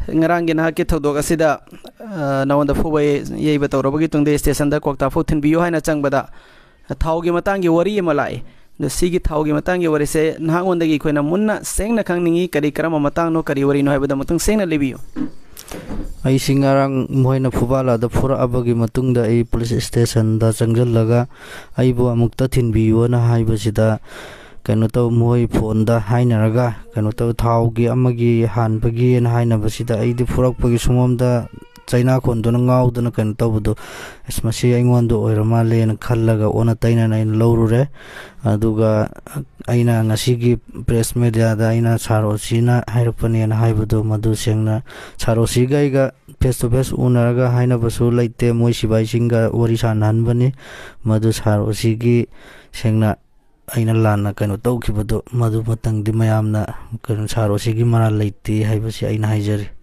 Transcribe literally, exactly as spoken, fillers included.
ꯉꯔꯥꯡꯒꯤ ꯅꯍꯥꯛꯀꯤ ꯊꯧꯗꯣꯛ ꯑꯁꯤꯗ, ꯑ, ꯅꯉꯣꯟꯗ ꯐꯨꯕ ꯌꯩꯕ ꯇꯧꯔꯕꯒꯤ ꯇꯨꯡꯗ ꯁ꯭ꯇꯦꯁꯟꯗ ꯀ꯭ꯋꯥꯛꯇꯥ ꯐꯥꯎ ꯊꯤꯟꯕꯤꯌꯨ ꯍꯥꯏꯅ ꯆꯪꯕꯗ, ꯊꯥꯎꯒꯤ ꯃꯇꯥꯡꯒꯤ ꯋꯥꯔꯤ ꯑꯃ ꯂꯥꯛꯏ꯫ ꯑꯗꯣ ꯁꯤꯒꯤ ꯊꯥꯎꯒꯤ ꯃꯇꯥꯡꯒꯤ ꯋꯥꯔꯤꯁꯦ ꯅꯍꯥꯛꯉꯣꯟꯗꯒꯤ ꯑꯩꯈꯣꯏꯅ ꯃꯨꯟꯅ ꯁꯦꯡꯅ ꯈꯪꯅꯤꯡꯉꯤ꯫ ꯀꯔꯤ, ꯀꯔꯝꯕ ꯃꯇꯥꯡꯅꯣ, ꯀꯔꯤ ꯋꯥꯔꯤꯅꯣ ꯍꯥꯏꯕꯗꯣ ꯑꯃꯨꯛꯇꯪ ꯁꯦꯡꯅ ꯂꯤꯕꯤꯌꯨ꯫ ꯑꯩꯁꯤ ꯉꯔꯥꯡ ꯃꯈꯣꯏꯅ ꯐꯨꯕꯥꯂꯥꯗ ꯐꯨꯔꯛꯑꯕꯒꯤ ꯃꯇꯨꯡꯗ ꯑꯩ ꯄꯨꯂꯤꯁ ꯁ꯭ꯇꯦꯁꯟꯗ ꯆꯪꯁꯤꯜꯂꯒ ꯑꯩꯕꯨ ꯑꯃꯨꯛꯇ ꯊꯤꯟꯕꯤꯌꯨꯅ ꯍꯥꯏꯕꯁꯤꯗ, ꯀꯩꯅꯣ ꯇꯧ, ꯃꯈꯣꯏ ꯐꯣꯟꯗ ꯍꯥꯏꯅꯔꯒ, ꯀꯩꯅꯣ ꯇꯧ, ꯊꯥꯎꯒꯤ ꯑꯃꯒꯤ ꯍꯥꯟꯕꯒꯤꯅ ꯍꯥꯏꯅꯕꯁꯤꯗ ꯑꯩꯗꯤ ꯐꯨꯔꯛꯄꯒꯤ ꯁꯨꯝꯕꯝꯗ ꯆꯩꯅꯥ ꯈꯣꯟꯗꯨꯅ ꯉꯥꯎꯗꯅ ꯀꯩꯅꯣ ꯇꯧꯕꯗꯣ, "ꯑꯁ, ꯃꯁꯤ ꯑꯩꯉꯣꯟꯗ ꯑꯣꯏꯔ ꯃꯥꯜꯂꯦꯅ" ꯈꯜꯂꯒ ꯑꯣꯟꯅ ꯇꯩꯅꯅ ꯑꯩꯅ ꯂꯧꯔꯨꯔꯦ꯫ ꯑꯗꯨꯒ ꯑꯩꯅ ꯉꯁꯤꯒꯤ ꯄ꯭ꯔꯦꯁ ꯃꯦꯗꯤꯌꯥꯗ ꯑꯩꯅ ꯁꯥꯔ ꯑꯣꯁꯤꯅ ꯍꯥꯏꯔꯛꯄꯅꯦꯅ ꯍꯥꯏꯕꯗꯣ, ꯃꯗꯨ ꯁꯦꯡꯅ ꯁꯥꯔ ꯑꯣꯁꯤꯒ ꯑꯩꯒ ꯐꯦꯁ ꯇꯨ ꯐꯦꯁ ꯎꯅꯔꯒ ꯍꯥꯏꯅꯕꯁꯨ ꯂꯩꯇꯦ꯫ ꯃꯣꯏ ꯁꯤꯕꯥꯏꯁꯤꯡꯒ ꯋꯥꯔꯤ ꯁꯥꯟꯅꯍꯟꯕꯅꯤ꯫ ꯃꯗꯨ ꯁꯥꯔ ꯑꯣꯁꯤꯒꯤ ꯁꯦꯡꯅ ꯑꯩꯅ ꯂꯥꯟꯅ ꯀꯩꯅꯣ ꯇꯧꯈꯤꯕꯗꯣ, ꯃꯗꯨ ꯃꯇꯪꯗꯤ ꯃꯌꯥꯝꯅ ꯀꯩꯅꯣ, ꯁꯥꯔ ꯑꯣꯁꯤꯒꯤ ꯃꯔꯥꯜ ꯂꯩꯇꯦ ꯍꯥꯏꯕꯁꯤ ꯑꯩꯅ ꯍꯥꯏꯖꯔꯤ꯫